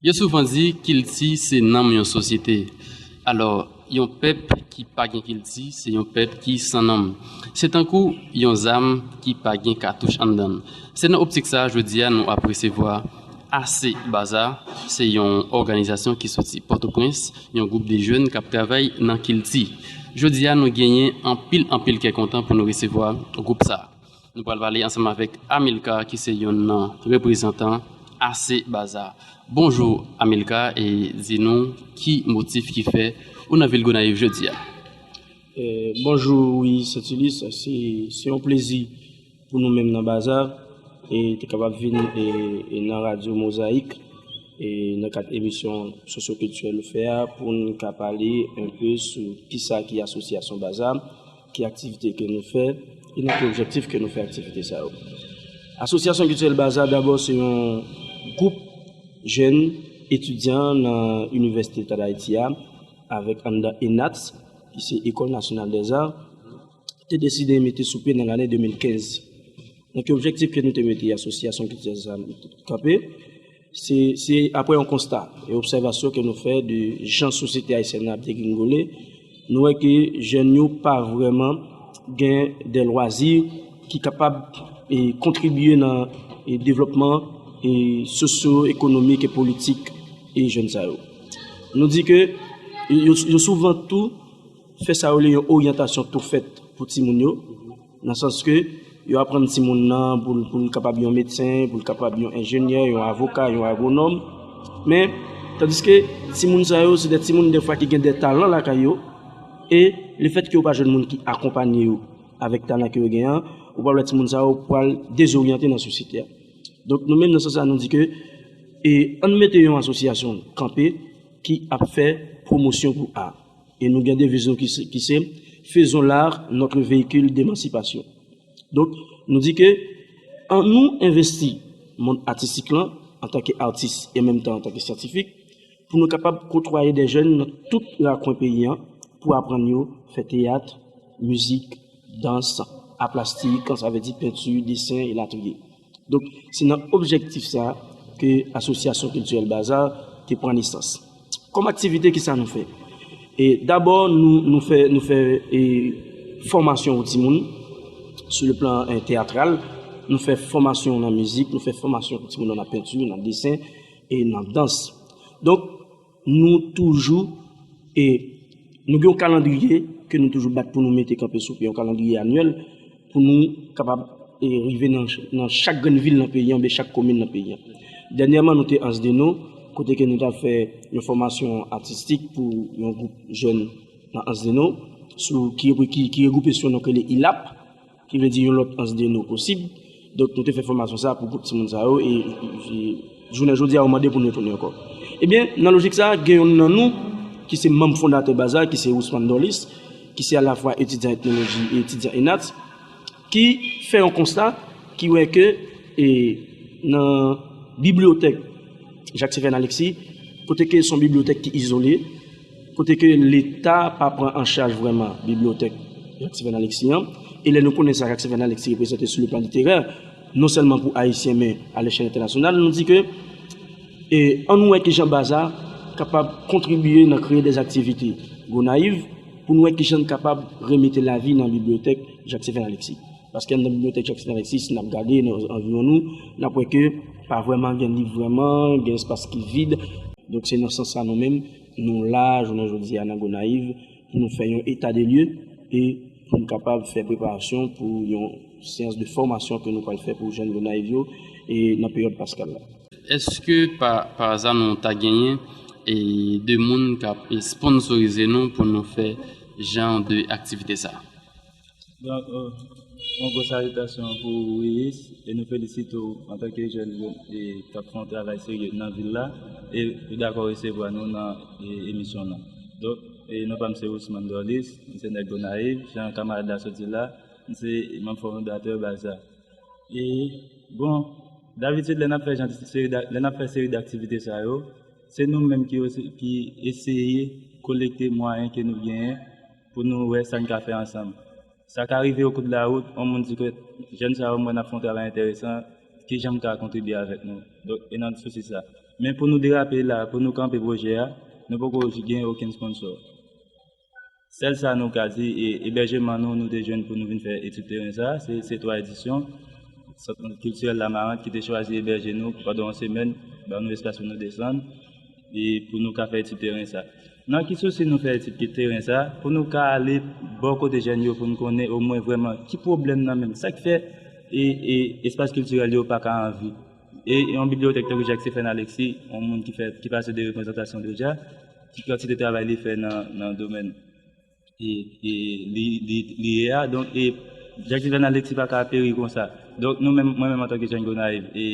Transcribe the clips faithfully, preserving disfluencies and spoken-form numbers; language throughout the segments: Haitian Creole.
Yo souvan di kilti se nanm yon sosyete. Alò, yon pèp ki pa gen kilti se yon pèp ki san nanm. Se tankou yon zam ki pa gen katouch anndan l. Se nan optik sa a, jodi a, nou ap resevwa Ase Baza. Se yon òganizasyon ki soti Pòtoprens, yon gwoup de jèn k ap travay nan kilti. Jodi a, nou genyen anpil, anpil kè kontan pou nou resevwa gwoup sa a. Nou pral pale ansanm avèk Amilcar, ki se yonn nan reprezantan Ase Baza. Bonjou, Amilcar, e di nou ki motif ki fè ou nan vil Gonayiv jodi a. Eh, bonjou, wi, Saint-Ulysse. Se, se yon plezi pou nou menm nan Baza, e te kapab vin e, e nan radyo Mozayik, e nan kad emisyon sosyokiltirèl ou fè a, pou n ka pale enpe sou kisa ki asosyasyon Baza, ki aktivite ke nou fè, e nan ki objektif ke nou fè aktivite sa yo. Asosyasyon kiltirèl Baza, dabò, se yon gwoup jèn etidyan nan Inivèsite Leta Dayiti a, avèk anndan ENATS, ki se École Nationale des Arts, te deside mete sou pye nan lane de mil kenz. Donk, objektif ke nou te mete asosyasyon kiltirèl sa kanpe, se, se apre yon konsta e obsèvasyon ke nou fè de jan sosyete ayisyèn nan ap degringole, nou wè ke jèn yo pa vrèman gen de lwazi ki kapab e, kontribye nan e, devlòpman e, sosyo-ekonomik e politik e jèn sa yo. Nou di ke yo, yo souvan tou fè sa yo rele yon oryantasyon tou fèt pou timoun yo, nan sans ke yo aprann timoun nan pou, pou l kapab yon medsen, pou l kapab yon enjenyè, yon avoka, yon agwonòm. Men, tandiske timoun sa yo, se de timoun defwa ki gen de talan lakay yo, e lefètke yo pa jwenn moun ki akonpanye yo avèk talan ke yo gen an, ou pral wè timoun sa yo pral dezoryante nan sosyete a. Donk, nou menm nan sans sa, nou di ke e, ann mete yon asosyasyon kanpe ki ap fè pwomosyon pou a. E nou gen deviz nou ki se, ki se Faisons l'art notre véhicule d'émancipation. Donk, nou di ke annou envesti mond atistik lan antanke atis e menm tan antanke syantifik, pou nou kapab kotwaye de jèn nan tout rakwen peyi an pou aprann yo fè teyat, mizik, dans, a plastik, sa vle di penti, desen, elatriye. Donk, se nan objektif sa ke Asosyasyon Kiltirèl Baza te pran nesans. Kòm aktivite, kisa nou fè? E dabò, nou, nou fè, nou fè e, fòmasyon pou timoun sou le plan e, teyatral, nou fè fòmasyon nan mizik, nou fè fòmasyon pou timoun nan penti, nan desen e nan dans. Donk, nou toujou e nou gen yon kalandriye ke nou toujou bat pou nou mete kanpe sou pye, yon kalandriye anyèl pou nou kapab e, rive nan, nan chak grenn vil nan peyi an, oubyen chak komin nan peyi an. Dènyèman, nou te Anse des Naux, kote ke nou t ap fè yon fòmasyon atistik pou yon gwoup jèn nan Anse des Naux, sou, ki, ki, ki regwoupe sou yon non ki rele ilap, ki vle di yon lòt Anse des Naux posib. Donk, nou te fè fòmasyon sa pou gwoup timoun sa yo, e, e, e jounen jodi a, yo mande pou nou retounen ankò. Ebyen, nan lojik sa, gen youn nan nou, ki se manm fondatè Baza, ki se Ousmane Dorlis, ki se alafwa etidyan etnoloji e etidyan ENATS, ki fè yon konsta, ki wè ke e, nan bibliyotèk Jacques Séverin Alexis, kote ke se yon bibliyotèk ki izole, kote ke Leta pa pran an chaj vrèman bibliyotèk Jacques Séverin Alexis an. E lè nou konnen sa Jacques Séverin Alexis reprezante sou le plan literè, non sèlman pou Ayisyen, men a lechèl entènasyonal, nou di ke e, ann wè kijan Baza kapab kontribye nan kreye de aktivite Gonayiv, pou nou wè kijan n kapab remete lavi nan bibliyotèk Jacques Séverin Alexis. Paske anndan bibliyotèk Jacques Séverin Alexis, si n ap gade nan anviwon nou, n ap wè ke pa vrèman gen liv vrèman, gen espas ki vid. Donk, se nan sans sa nou menm, nou la, jounen jodi a nan Gonayiv, pou nou fè yon eta de lye e pou nou kapab fè preparasyon pou yon seyans de fòmasyon ke nou pral fè pou jèn Gonayiv yo e nan peryòd paskal la. Èske pa, pa aza nou ta genyen e de moun k ap e, sponsorize nou pou nou fè jan de aktivite sa a? Donk, euh, yon gwo salitasyon pou ou, Iris, e nou felisite w antanke jèn, jèn e k ap fè yon travay serye nan vil la, e ou dakò resevwa nou nan e, emisyon nan. Donk, e non pa m se Ousmane Dorlis, m se nèg Gonayiv, jan kanmarad la sot di la, m se manm fondatè Baza. E, bon, dabitid, lè n ap fè jan seri d'a- lè n ap fè seri d aktivite sa yo, se nou menm ki, ki eseye kolekte mwayen ke nou genyen pou nou wè sa n ka fè ansanm. Sa ka rive okou de lawout, yon moun di ke jèn sa yo, m wè n ap fè yon travay enteresan, kijan m ka kontribye avèk nou? Donk, e nan sousi sa. Men pou nou derape la, pou nou kanpe pwojè a, nou poko gen okenn sponsò. Sèl sa nou ka di, e, ebèjeman nou, nou te jwenn pou nou vin fè etid teren sa, se, se twa edisyon. Sant kiltirèl Lamarant ki te chwazi ebèje nou pandan yon semèn, ban nou espas pou nou desann, e pou nou ka fè etid teren sa. Nan ki sousi nou fè etid teren sa, pou nou ka ale bò kote jèn yo, pou nou konnen omwen vrèman ki pwoblèm nan menm, sa k fè e, e espas kiltirèl yo pa ka anvi. E yon bibliyotèk tankou Jacques Stéphane Alexis, yon moun ki fè, ki pase de reprezantasyon deja, ki kantite travay li fè nan, nan domèn e, e li, li, li ye a. Donk, e Jacques Stéphane Alexis pa ka peri konsa. Donk, nou menm, mwen menm antanke jèn Gonayiv e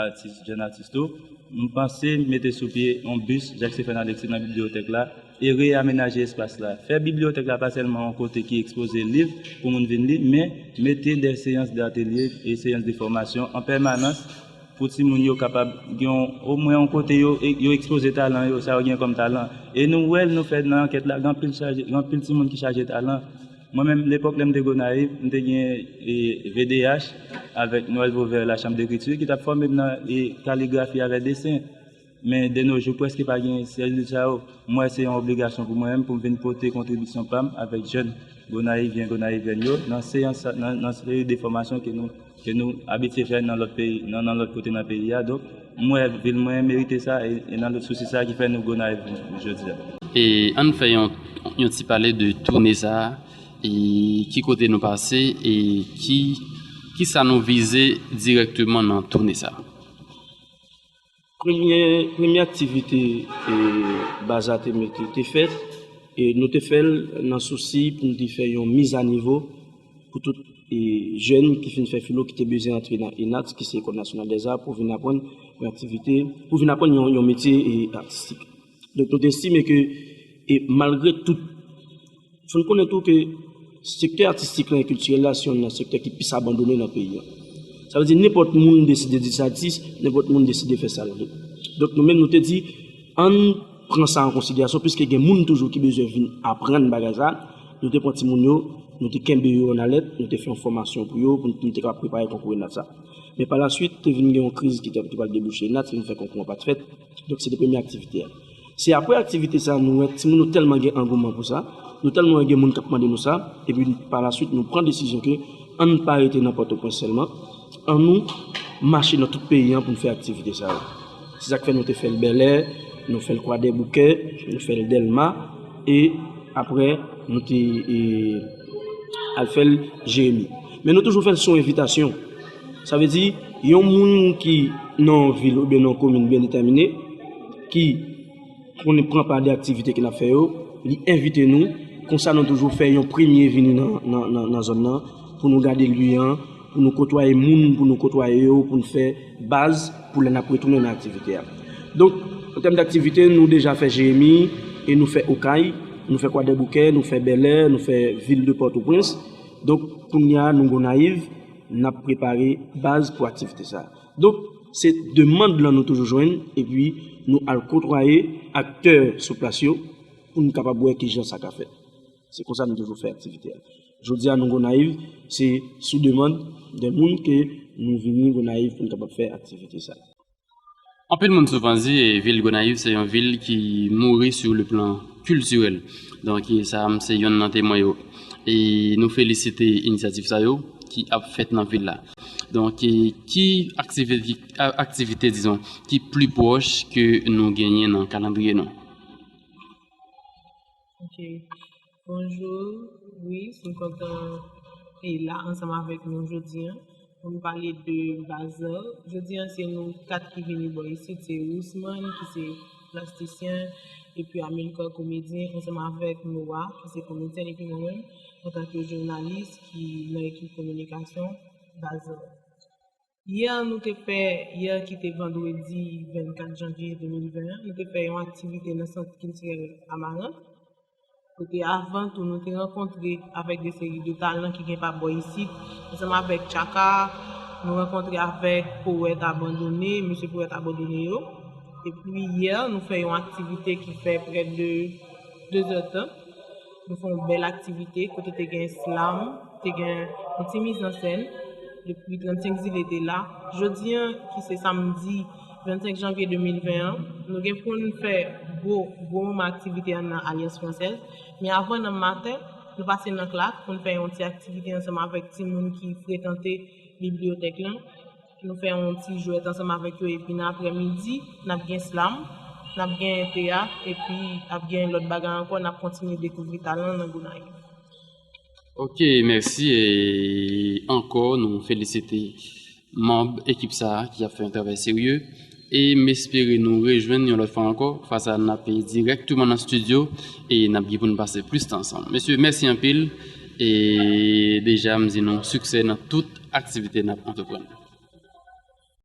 atis, jèn atis tou, m panse mete sou pye yon bis Jacques Stéphane Alexis nan bibliyotèk la e reyamenaje espas la. Fè bibliyotèk la pa sèlman yon kote ki ekspoze liv pou moun vin li, men mete de seyans de atelye e seyans de fòmasyon an pèmanans pou timoun yo kapab gen yon, omwen yon kote yo, yo ekspoze talan yo, sa yo gen kòm talan. E nou wè l, nou fè nan ankèt la, gen anpil chaje, gen anpil timoun ki chaje talan. Mwen menm, lepòk lè m te Gonayiv, m te gen e, V D H avèk Noël Vauvert, la Chambre d'Écriture, ki t ap fòme m nan e, kaligrafi avèk desen. Men de nos jours, prèske pa gen selil sa yo. M wè se yon obligasyon pou mwen menm pou m vin pote kontribisyon pa m avèk jèn Gonayivyen, Gonayivyèn yo nan seyans, nan, nan seri de fòmasyon ke nou, ke nou abitye fè nan lòt peyi, nan, nan lòt kote nan peyi a. Donk, m wè vil mwen merite sa e, e nan lòt sousi sa ki fè nou Gonayiv jodi a. E ann fè yon, yon ti pale de toune sa a, e ki kote nou pase, e ki, ki sa nou vize dirèkteman nan toune sa a? Premye, premye aktivite e, baz la te mete te fèt, e nou te fè l nan sousi pou n te fè yon mizanivo pou tout e, jèn ki fin fè filo ki te bezwen antre nan ENAT, ki se Ecole Nationale des Arts, pou vin aprann yon aktivite, pou vin aprann yon, yon metye e, atistik. Donk, nou te estime ke, e malgre tout, fò n konnen tou ke sektè atistik la e kiltirèl la se youn nan sektè ki plis abandone nan peyi a. Sa vle di, nenpòt moun deside di sa atis, nenpòt moun deside fè sa l vle. Donk, nou menm, nou te di, ann pran sa an konsiderasyon, piske gen moun toujou ki bezwen vin aprann bagay sa. Nou te pran timoun yo, nou te kenbe yo an alèt, nou te fè yon fòmasyon pou yo, pou nou te kapab prepare konkou ENAT sa. Men pa la swit, te vin gen yon kriz ki te, ki pral debouche ENAT, ki vin fè konkou an pa t fèt. Donk, se te premye aktivite a. Se apre aktivite sa, nou wè timoun yo tèlman gen angouman pou sa, nou tèlman wè gen moun k ap mande nou sa, epi pa la swit, nou pran desizyon ke ann pa rete nan Pòtoprens sèlman, ann nou mache nan tout peyi an pou n fè aktivite sa yo. Se sa k fè nou te fè l Bèlè, nou fè l Kwadèboukè, nou fè l Dèlma, e apre, nou te e, al fè l Jeremi. Men nou toujou fè l sou envitasyon. Sa vle di, yon moun ki nan yon vil oubyen nan yon komin byen detèmine, ki konnen pran pa de aktivite ke n ap fè yo, li envite nou. Konsa, nou toujou fè yon premye vini nan, nan, nan, nan zòn nan pou nou gade lye an, pou nou kotwaye moun, pou nou kotwaye yo, pou n fè baz pou lè n ap retounen nan aktivite a. Donk, an tèm d aktivite, nou deja fè Jeremi e nou fè Okay, nou fè Kwadèboukè, nou fè Bèlè, nou fè vil de Pòtoprens. Donk, kounye a, nou Gonayiv, n ap prepare baz pou aktivite sa a. Donk, se demann lan nou toujou jwenn, epi nou al kotwaye aktè sou plas yo pou n kapab wè kijan sa ka fèt. Se konsa nou toujou fè aktivite a. Jodi a, nou Gonayiv, se sou demann de moun ke nou vini Gonayiv pou n kapab fè aktivite sa. Anpil moun souvan di, e, vil Gonayiv se yon vil ki mouri sou le plan kiltirèl. Donk, e, sa a, se yonn nan temwen yo. E nou felisite inisyativ sa yo ki ap fèt nan vil la. Donk, e, ki aktivite, a, aktivite, dizon, ki pli pwòch ke nou genyen nan kalandriye nou? Ok. Bonjou, wi, m kontan e la ansanm avèk nou jodi a pou n pale de baz la. Jodi a, se nou kat ki vini bò isit, se Ousmane, ki se plastisyen, epi Amilcar, komedyen, ansanm avèk Noah, ki se komedyèn, epi mwen menm, antanke jounalis ki nan ekip kominikasyon baz la. Yè nou te fè, yè ki te vandredi vennkat janvye de mil ven an, nou te fè yon aktivite nan Sant Kiltirèl Lamarant. Kote avan tou, nou te rankontre avèk de seri de talan ki gen pa bò isit, ansanm avèk Tchaka, nou rankontre avèk Powèt Abandone, mesye Powèt Abandone yo. Epi yè, nou fè yon aktivite ki fè prè de de zèdtan. Nou fè yon bèl aktivite kote te gen slam, te gen yon ti mizansèn, epi trannsenk zile te la. Jodi a, ki se samdi Vennsenk janvye de mil ven an, nou gen pou n fè gwo, gwo moman aktivite a nan Alyans Fransèz. Men avan, nan maten, nou pase nan Klak pou n fè yon ti aktivite ansanm avèk timoun ki frekante bibliyotèk lan. Nou fè yon ti jwèt ansanm avèk yo, epi nan aprèmidi, n ap gen slam, n ap gen teyat, epi ap gen lòt bagay ankò, n ap kontinye dekouvri talan nan Gonayiv. Ok, mèsi. E ankò, nou felisite manm ekip sa a ki ap fè yon travay serye. E m espere nou rejwenn yon lòt fwa ankò. Fwa sa a, n ap dirèkteman nan estidyo e n ap gen pou n pase plis tan ansanm. Mesye, mèsi anpil. E deja, m di nou siksè nan tout aktivite n ap antreprann.